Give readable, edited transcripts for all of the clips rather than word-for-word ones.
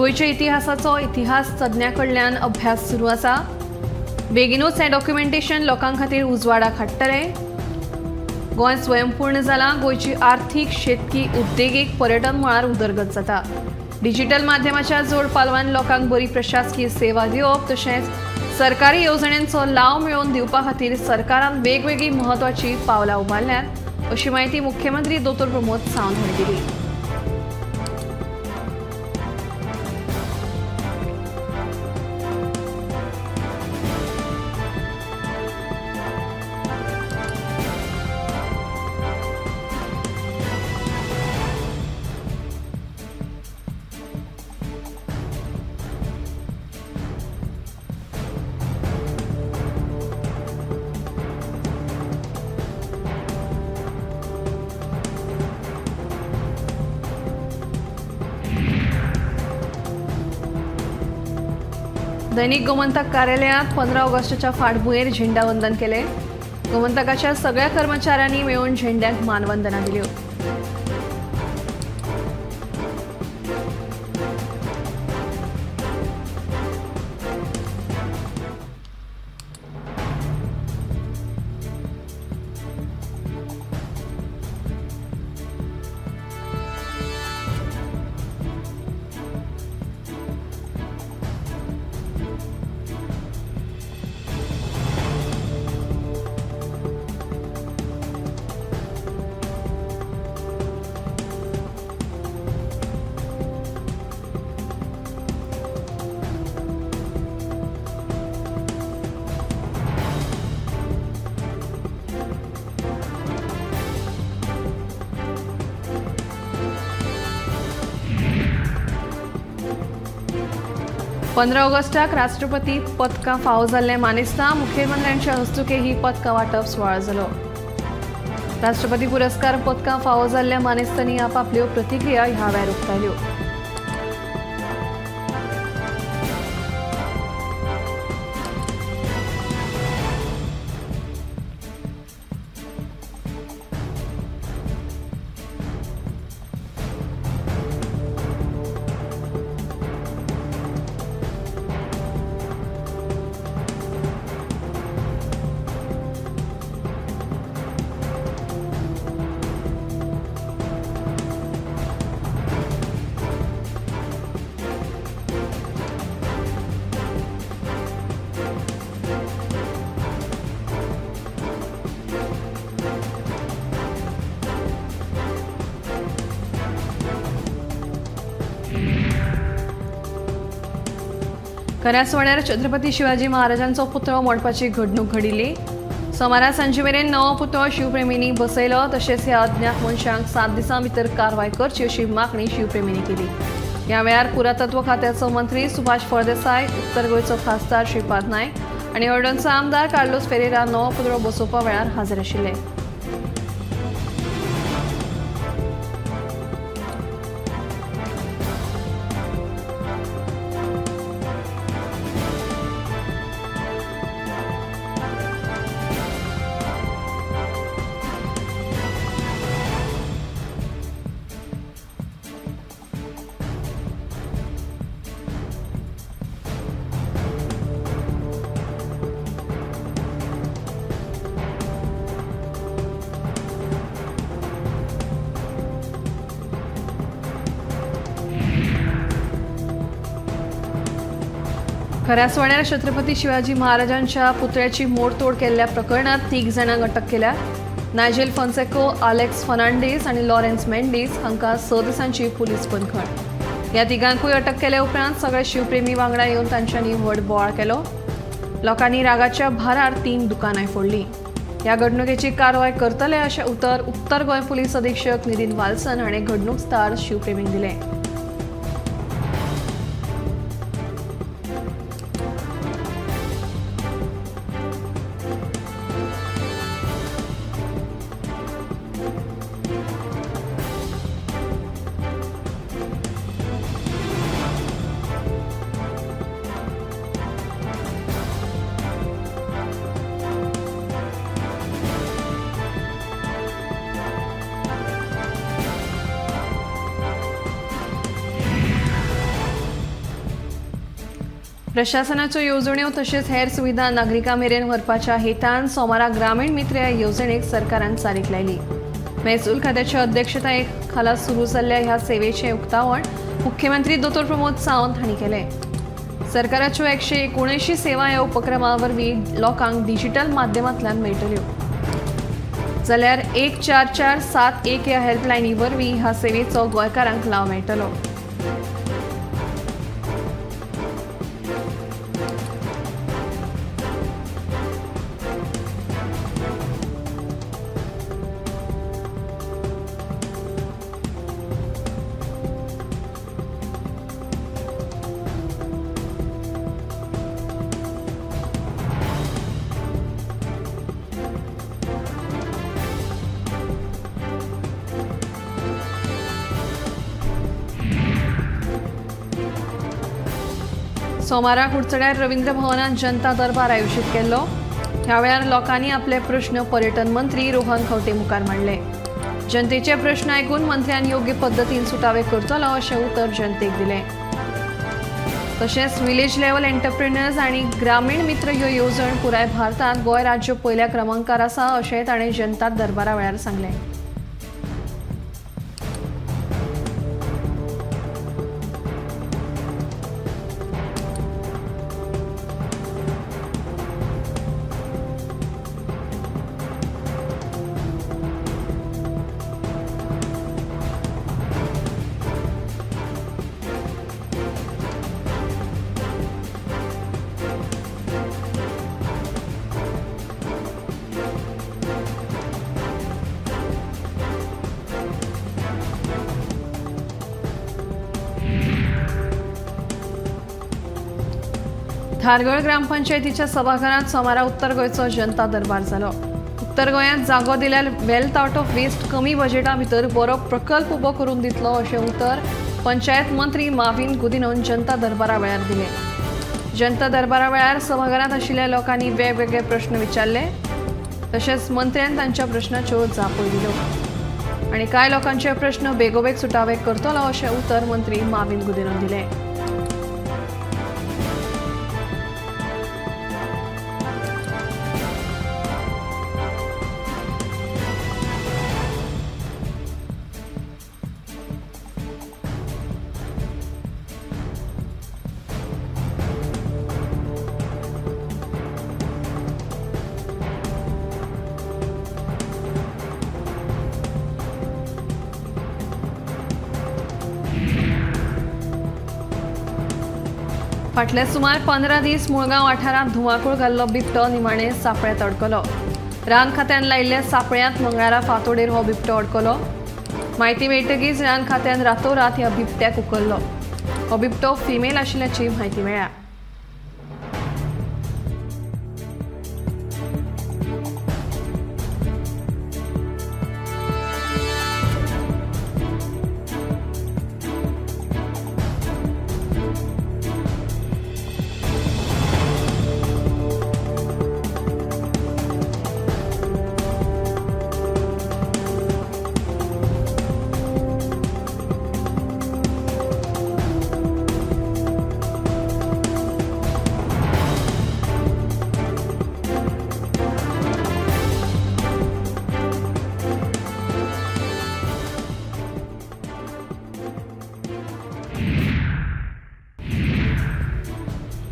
गोंयच्या इतिहासाचो इतिहास तज्ञां कडल्यान अभ्यास सुरू आसा। बेगिनूच हें डॉक्युमेंटेशन लोकां खातीर उजवाडाक हाडटले। गोंय स्वयंपूर्ण जालां। गोंयची आर्थीक, शेतकी, उद्देगीक, पर्यटन मळार उदरगत जाता। डिजिटल माध्यमाच्या जोड पालवान लोकांक बरी प्रशासकीय सेवा दिवप तशेंच सरकारी येवजण्यांचो लाव मेळोवन दिवपा खातीर सरकारान वेगवेगळी म्हत्वाची पावलां उबारल्यांत अशी म्हायती मुख्यमंत्री दोतोर प्रमोद सावंत हांणी दिली। दैनिक गोमंतक कार्यालयात 15 ऑगस्टाच्या फाटभुंयेर झेंडावंदन केले। गोमंतकाच्या सगळ्या कर्मचाऱ्यांनी मेळून झेंड्याक मानवंदना दिल्यो। पंदरा ऑगस्टाक राष्ट्रपती पदकां फावो जाल्ले मानेस्तां मुखेलमंत्र्यांच्या हस्तुके ही पदकां वांटप सुवाळो जालो। राष्ट्रपती पुरस्कार पदकां फावो जाल्ल्या मानेस्तांनी आपापल्यो प्रतिक्रिया ह्या वेळार उक्तायल्यो। खऱ्यासवाड्यार छत्रपती शिवाजी महाराजांचो पुतळो मोडपाची घडणूक घडिल्ली। सोमारा सांजे मेरेन नवो पुतळो शिवप्रेमींनी बसयलो। तशेंच ह्या अज्ञात मनशांक 7 दिसां भितर कारवाय करची अशी मागणी शिवप्रेमींनी केली। ह्या वेळार पुरातत्व खात्याचो मंत्री सुभाष फळदेसाय, उत्तर गोंयचो खासदार श्रीपाद नायक आनी हळदणचो आमदार कार्लोस फेरेरा नवो पुतळो बसोवपा वेळार हाजीर आशिल्ले। खऱ्यासवाड्यार छत्रपती शिवाजी महाराजांच्या पुतळ्याची मोडतोड केल्ल्या प्रकरणात 3 जाणांक अटक केल्या। नायजेल फोन्सेको, आलेक्स फर्नांडीस आनी लॉरेन्स मेंडीस हांकां 6 दिसांची पुलीस बंदखण। ह्या तिगांकूय अटक केल्या उपरांत सगळे शिवप्रेमी वांगडा येवन तांच्यांनी व्हड बोवाळ केलो। लोकांनी रागाच्या भारार 3 दुकानांय फोडलीं। ह्या घडणुकेची कारवाय करतले अशें उतर उत्तर गोंय पुलीस अधीक्षक नितीन वाल्सन हाणें घडणूक स्थळार शिवप्रेमींक दिलें। प्रशासनाच्यो येवजण्यो तशेंच हेर सुविधा नागरिकां मेरेन व्हरपाच्या हेतान सोमारा ग्रामीण मित्र ह्या येवजणेक सरकारान चालीक लायली। महसूल खात्याच्या अध्यक्षताये खाला सुरू जाल्ल्या ह्या सेवेचें उक्तावण मुख्यमंत्री दोतोर प्रमोद सावंत हांणी केलें। सरकाराच्यो 179 सेवा ह्या उपक्रमा वरवीं लोकांक डिजिटल माध्यमांतल्यान मेळटल्यो, जाल्यार 14471 ह्या हेल्पलायनी वरवीं ह्या सेवेचो गोंयकारांक लाव मेळटलो। सोमारा कुडचड्यार रवींद्र भवनात जनता दरबार आयोजीत केल्लो। ह्या वेळार लोकांनी आपले प्रश्न पर्यटन मंत्री रोहन खंवटे मुखार मांडले। जनतेचे प्रश्न आयकून मंत्र्यान योग्य पद्दतीन सुटावे करतलो अशें उतर जनतेक दिलें। तशेंच विलेज लेवल एंटरप्रेन्युअर्स आनी ग्रामीण मित्र ह्यो येवजण पुराय भारतांत गोंय राज्य पयल्या क्रमांकार आसा अशें ताणें जनता दरबारा वेळार सांगलें। धारगळ ग्रामपंचायतीच्या सभाघरात सोमारा उत्तर गोंयचो जनता दरबार जालो। उत्तर गोंयांत जागो दिल्यार वेल्थ आउट ऑफ वेस्ट कमी बजेटा भितर बरो प्रकल्प उबो करून दितलो अशें उतर पंचायत मंत्री माविन गुदिनोन जनता दरबारा वेळार दिलें। जनता दरबारा वेळार सभाघरांत आशिल्ल्या लोकांनी वेगवेगळे प्रश्न विचारले, तशेंच मंत्र्यान तांच्या प्रश्नाच्यो जापो दिल्यो आनी कांय लोकांचे प्रश्न बेगोबेग सुटावे करतलो अशें उतर मंत्री माविन गुदिनोन दिलें। फाटले सुमार 15 दीस मुळगांव वाठारांत धुवांकूळ घाल्लो बिबटो निमाणे सापळ्यांत अडकलो। रान खात्यान लायिल्ल्या सापळ्यांत मंगळारा फांतोडेर हो बिबटो अडकलो। म्हायती मेळटकीच रान खात्यान रातोरात ह्या बिबट्याक उखल्लो। हो बिबटो फिमेल आशिल्ल्याची म्हायती मेळ्ळ्या।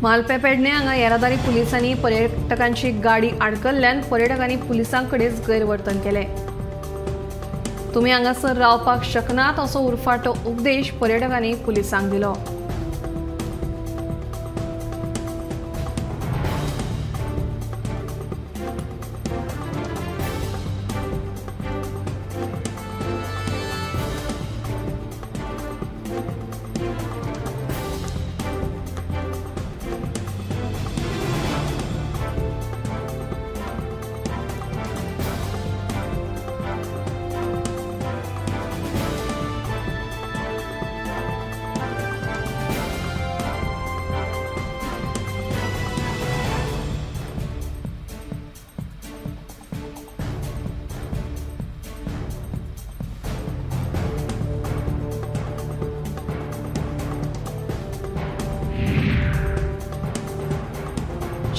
मालपे पेडणे हांगा येरादारी पुलिसांनी पर्यटकांची गाडी आडकल्ल्यान पर्यटकांनी पुलिसांकडेच गैरवर्तन केलें। तुमी हांगासर रावपाक शकनात असो उरफाटो उपदेश पर्यटकांनी पुलिसांक दिलो।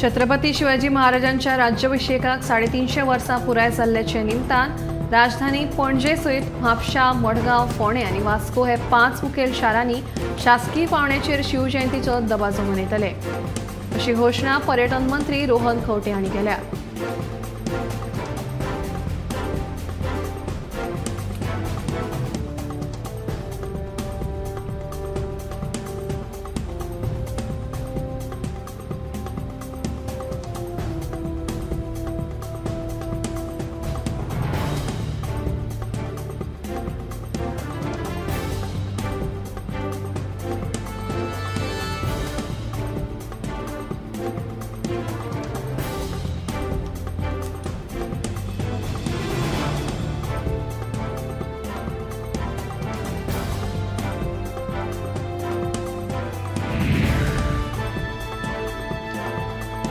छत्रपती शिवाजी महाराजांच्या राज्याभिषेकाक 350 वर्सां पुराय जाल्ल्याचे निमतान राजधानी पणजे सयत म्हापशा, मडगांव, फोंडें आनी वास्को हे 5 मुखेल शारांनी शासकीय पावण्याचेर शिवजयंतीचो दबाजो मनयतले अशी घोशणा पर्यटन मंत्री रोहन खंवटे हांणी केल्या।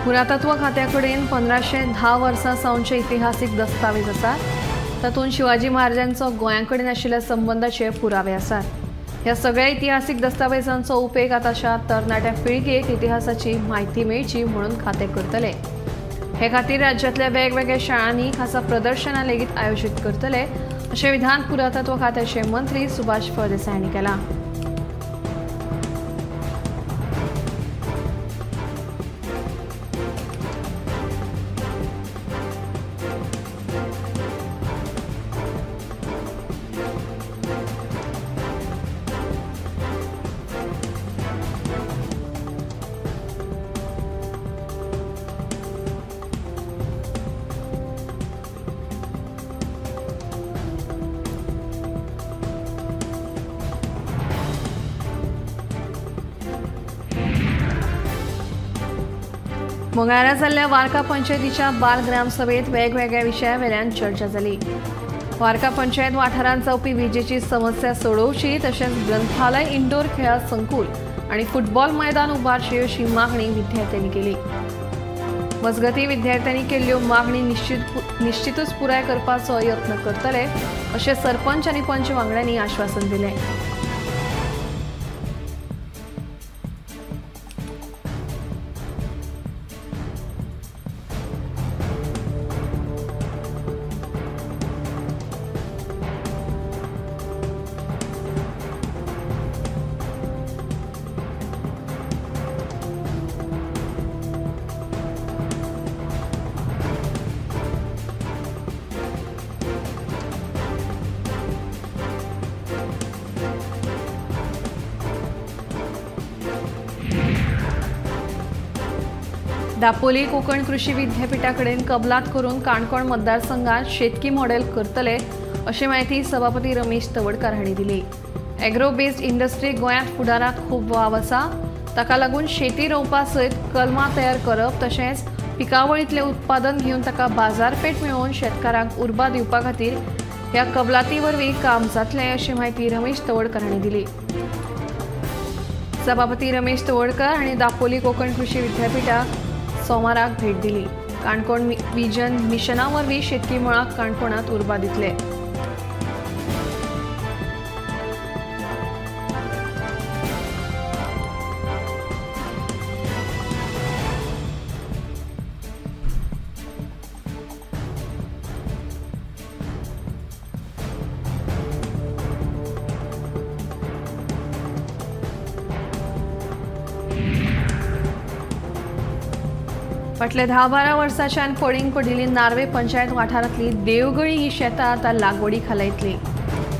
पुरातत्व खात्याकडेन 1510 वर्सां सावनचे इतिहासीक दस्तावेज आसात। तातूंत शिवाजी महाराजांचो गोंया कडेन आशिल्ल्या संबंदाचे पुरावे आसात। ह्या सगळ्या इतिहासीक दस्तावेजांचो उपेग आतांच्या तरणाट्या पिळगेक इतिहासाची म्हायती मेळची म्हणून खातें करतले। हे खातीर राज्यांतल्या वेगवेगळ्या शाळांनी खासा प्रदर्शनां लेगीत आयोजीत करतले अशें विधान पुरातत्व खात्याचे मंत्री सुभाष फळदेसाय हांणी केलां। मंगळारा जाल्ल्या वार्का पंचायतीच्या बाल ग्रामसभेत वेगवेगळ्या विशयावेल्यान चर्चा जाली। वार्का पंचायत वाठारांत जावपी विजेची समस्या सोडोवची तशेंच ग्रंथालय, इंडोर खेळां संकुल आनी फुटबॉल मैदान उबारचें अशी मागणी विद्यार्थ्यांनी केली। मजगतीं विद्यार्थ्यांनी केल्ल्यो मागणी निश्चितूच पुराय करपाचो यत्न करतले अशें सरपंच आनी पंच वांगड्यांनी आश्वासन दिलें। दापोली कोकण कृषी विद्यापीठाकडेन कबलात करून काणकोण मतदारसंघात शेतकी मॉडेल करतले अशी म्हायती सभापती रमेश तवडकार हांणी दिली। एग्रो बेस्ड इंडस्ट्री गोंयांत फुडाराक खूब वाव आसा, ताका लागून शेती रोवपा सयत कलमां तयार करप तशेंच पिकावळींतलें उत्पादन घेवन ताका बाजारपेठ मेळोवन शेतकारांक उर्बा दिवपा खातीर ह्या कबलाती वरवीं काम जातलें अशी म्हायती रमेश तवडकार हांणी दिली। सभापती रमेश तवडकार हांणी दापोली कोकण कृषी विद्यापीठाक सोमाराक भेट दिली। काणकोण विजन मिशना वरवीं शेतकी मळाक काणकोणांत उर्बा दितले। फाटल्या 10-12 वर्सांच्यान पडींग पडिल्ली नार्वे पंचायत वाठारांतली देवगळी ही शेतां आतां लागवडी खाला येतली।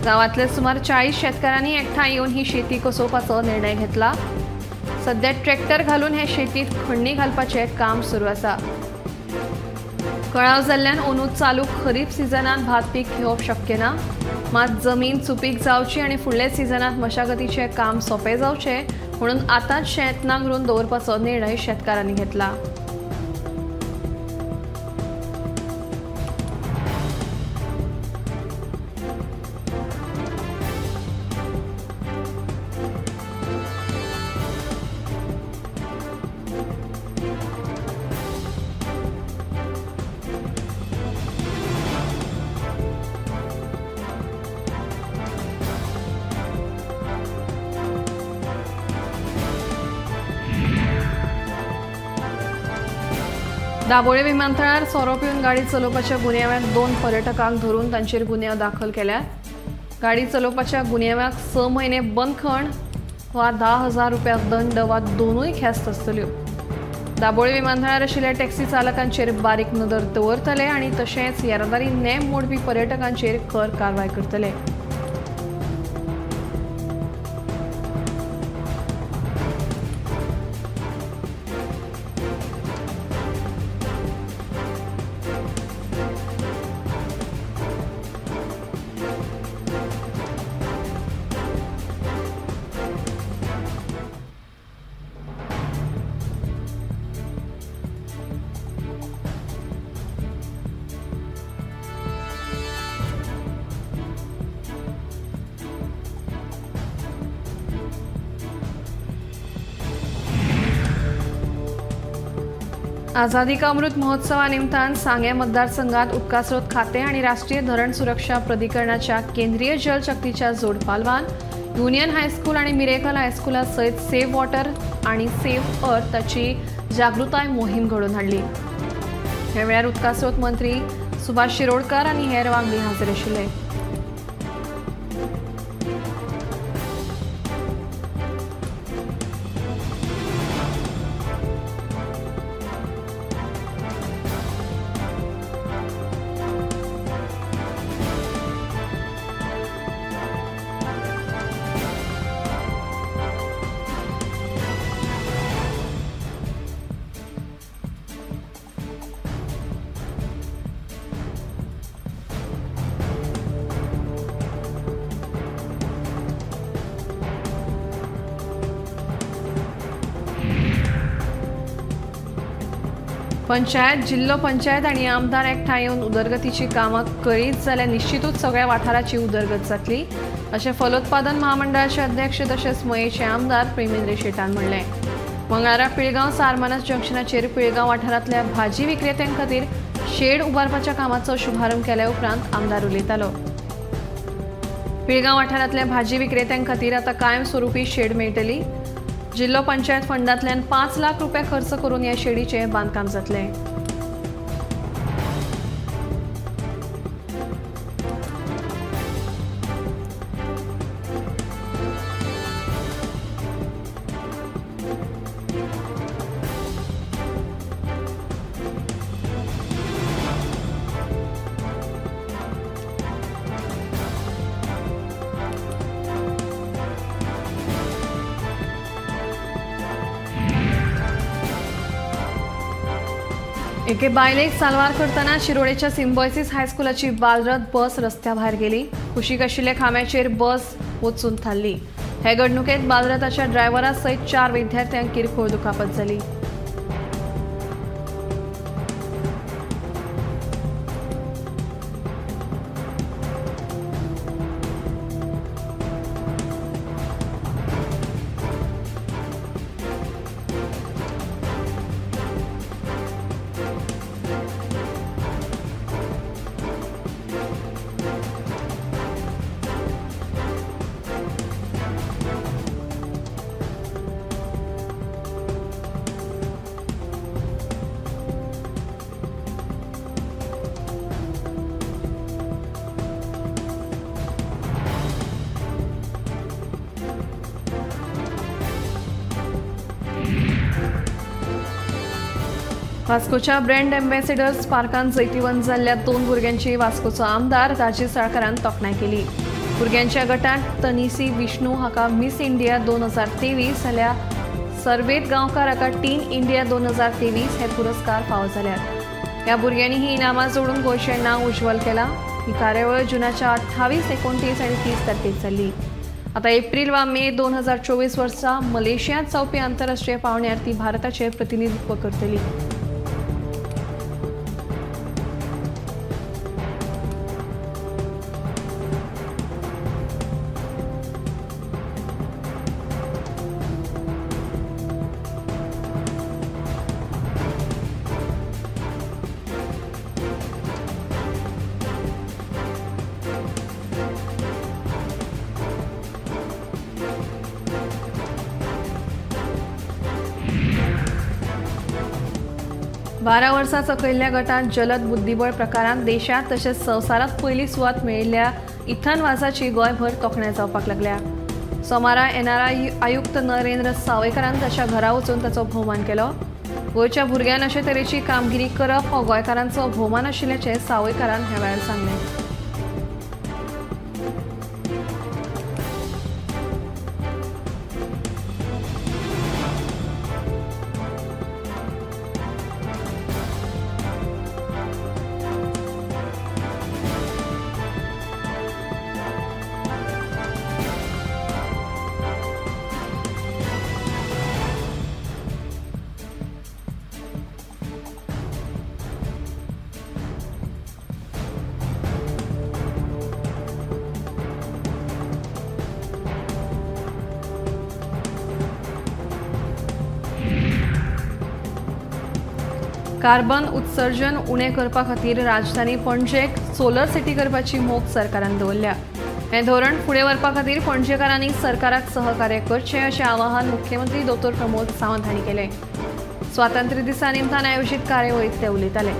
गांवांतले सुमार 40 शेतकारांनी एकठांय येवन ही शेती कसोवपाचो निर्णय घेतला। सध्या ट्रॅक्टर घालून हे शेतीत खण्णी घालपाचें काम सुरू आसा। कळाव जाल्ल्यान अंदू चालू खरीप सिजनांत भात पीक घेवप शक्य ना, मात जमीन सुपीक जावची आनी फुडल्या सिजनांत मशागतीचें काम सोंपें जावचें म्हणून आतांच शेत नांगरून दवरपाचो निर्णय शेतकारांनी घेतला। दाबोळे विमानतळार सोरो पिवन गाडी चलोवपाच्या गुन्यांवाक 2 पर्यटकांक धरून तांचेर गुन्यांव दाखल केल्यात। गाडी चलोवपाच्या गुन्यांवाक 6 म्हयने बंदखण वा 10,000 रुपया दंड वा दोनूय ख्यास्त आसतल्यो। दाबोळे विमानतळार आशिल्ल्या टॅक्सी चालकांचेर बारीक नदर दवरतले आनी तशेंच येरादारी नेम मोडपी पर्यटकांचेर खर कारवाय करतले। आझादी का अमृत महोत्सवा निमतान सांगें मतदारसंघात उदकास्रोत खाते आणि राष्ट्रीय धरण सुरक्षा प्राधिकरणाच्या केंद्रीय जल शक्तीच्या जोडपालवान युनियन हायस्कूल आणि मिरेकल हायस्कुला सयत सेव्ह वॉटर आणि सेव्ह अर्थाची जागृताय मोहीम घडोवन हाडली। ह्या वेळार उदकास्रोत मंत्री सुभाष शिरोडकर आनी हेर वांगडी हाजीर आशिल्ले। पंचायत, जिल्लो पंचायत आनी आमदार एकठांय येवन उदरगतीची कामां करीत जाल्यार निश्चितूच सगळ्या वाठाराची उदरगत जातली अशें फलोत्पादन महामंडळाचे अध्यक्ष तशेंच मयेचे आमदार प्रेमेंद्र शेटान म्हणलें। मंगळारा पिळगांव सारमानस जंक्शनाचेर पिळगांव वाठारांतल्या भाजी विक्रेत्यां खातीर शेड उबारपाच्या कामाचो शुभारंभ केल्या उपरांत आमदार उलयतालो। पिळगांव वाठारांतल्या भाजी विक्रेत्यां खातीर आतां कायमस्वरूपी शेड मेळटली। जिल्लो पंचायत फंडांतल्यान 5 लाख रुपया खर्च करून ह्या शेडीचें बांदकाम जातलें। एके बायलेक साल्वार करतना शिरोडेच्या सिम्बॉयसिस हायस्कुलाची बालरथ बस रस्त्या भायर गेली। कुशीक आशिल्ल्या खांब्याचेर बस वचून थारली। हे घडणुकेंत बालरथाच्या ड्रायव्हरा सयत 4 विद्यार्थ्यांक किरकोळ दुखापत जाली। वास्कोच्या ब्रँड एम्बॅसेडर्स पार्कांत जैतिवंत जाल्ल्या 2 भुरग्यांची वास्कोचो आमदार राजीव साळकारान तोखणाय केली। भुरग्यांच्या गटांत तनिसी विष्णू हाका मिस इंडिया 2023 जाल्यार सर्वेत गांवकार हाका टीन इंडिया 2023 हे पुरस्कार फावो जाल्यात। ह्या भुरग्यांनी ही इनामां जोडून गोंयचें नांव उज्ज्वल केलां। ही कार्यावळ जुनाच्या 28, 29 आनी 30 तारखेक जाल्ली। आतां एप्रील वा मे 2024 वर्सा मलेशियांत जावपी आंतरराष्ट्रीय पावंड्यार ती भारताचें प्रतिनिधित्व करतली। 12 वर्सां सकयल्ल्या गटांत जलद बुद्धिबळ प्रकारांत देशांत तशेंच संवसारांत पयली सुवात मेळिल्ल्या इथन वाजाची गोंयभर तोखणाय जावपाक लागल्या. सोमारा एनआरआय आयुक्त नरेंद्र सावयकारान ताच्या घरा वचून ताचो भोवमान केलो. गोंयच्या भुरग्यान अशे तरेची कामगिरी करप हो गोंयकारांचो भोवमान आशिल्ल्याचें सावयकारान ह्या वेळार सांगलें. कार्बन उत्सर्जन उणें करपा खातीर राजधानी पणजेक सोलर सिटी करपाची मोख सरकारान दवरल्या. हें धोरण फुडें व्हरपा खातीर पणजेकारांनी सरकाराक सहकार्य करचें अशें आवाहन मुख्यमंत्री दोतोर प्रमोद सावंत हांणी केलें. स्वातंत्र्य दिसा निमतान आयोजीत कार्यावळींत ते उलयताले.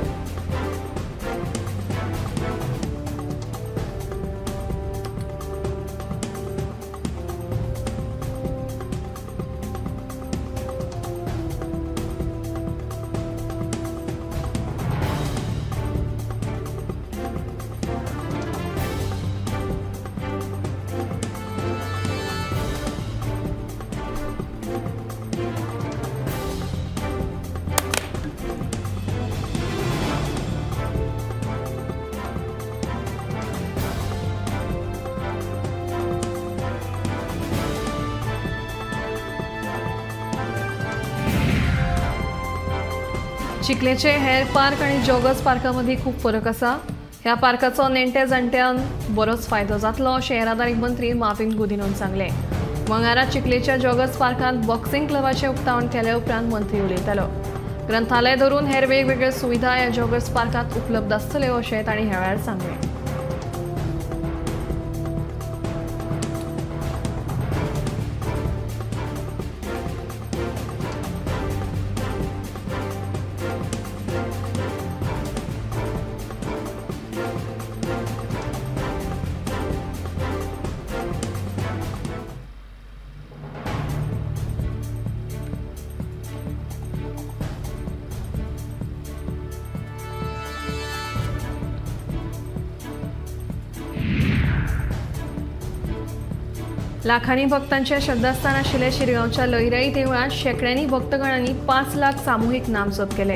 चिखलेचे हेर पार्क आनी जॉगर्स पार्का मदीं खूब फरक आसा. ह्या पार्काचो नेण्ट्या जाण्ट्यांक बरोच फायदो जातलो अशें येरादारी मंत्री माविन गुदिनोन सांगलें. मंगळारा चिखलेच्या जॉगर्स पार्कांत बॉक्सिंग क्लबाचें उक्तावण केले उपरांत मंत्री उलयतालो. ग्रंथालय धरून हेर वेगवेगळ्यो सुविधा ह्या जॉगर्स पार्कांत उपलब्ध आसतल्यो अशें तांणी ह्या वेळार सांगलें. लाखांनी भक्तांचे श्रद्धास्थान आशिल्ले शिरगांवच्या लईराई देवळांत शेंकड्यांनी भक्तगणांनी 5 लाख सामुहीक नामजप केले.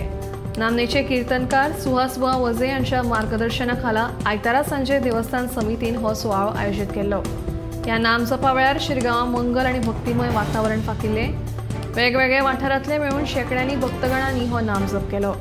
नामनेचे कीर्तनकार सुहास बुवा वझे हांच्या मार्गदर्शना खाला आयतारा सांजे देवस्थान समितीन हो सुवाळो आयोजीत केल्लो. ह्या नामजपा वेळार शिरगांवां मंगल आनी भक्तिमय वातावरण फाकिल्लें. वेगवेगळ्या वाठारांतले मेळून शेंकड्यांनी भक्तगणांनी हो नामजप केलो.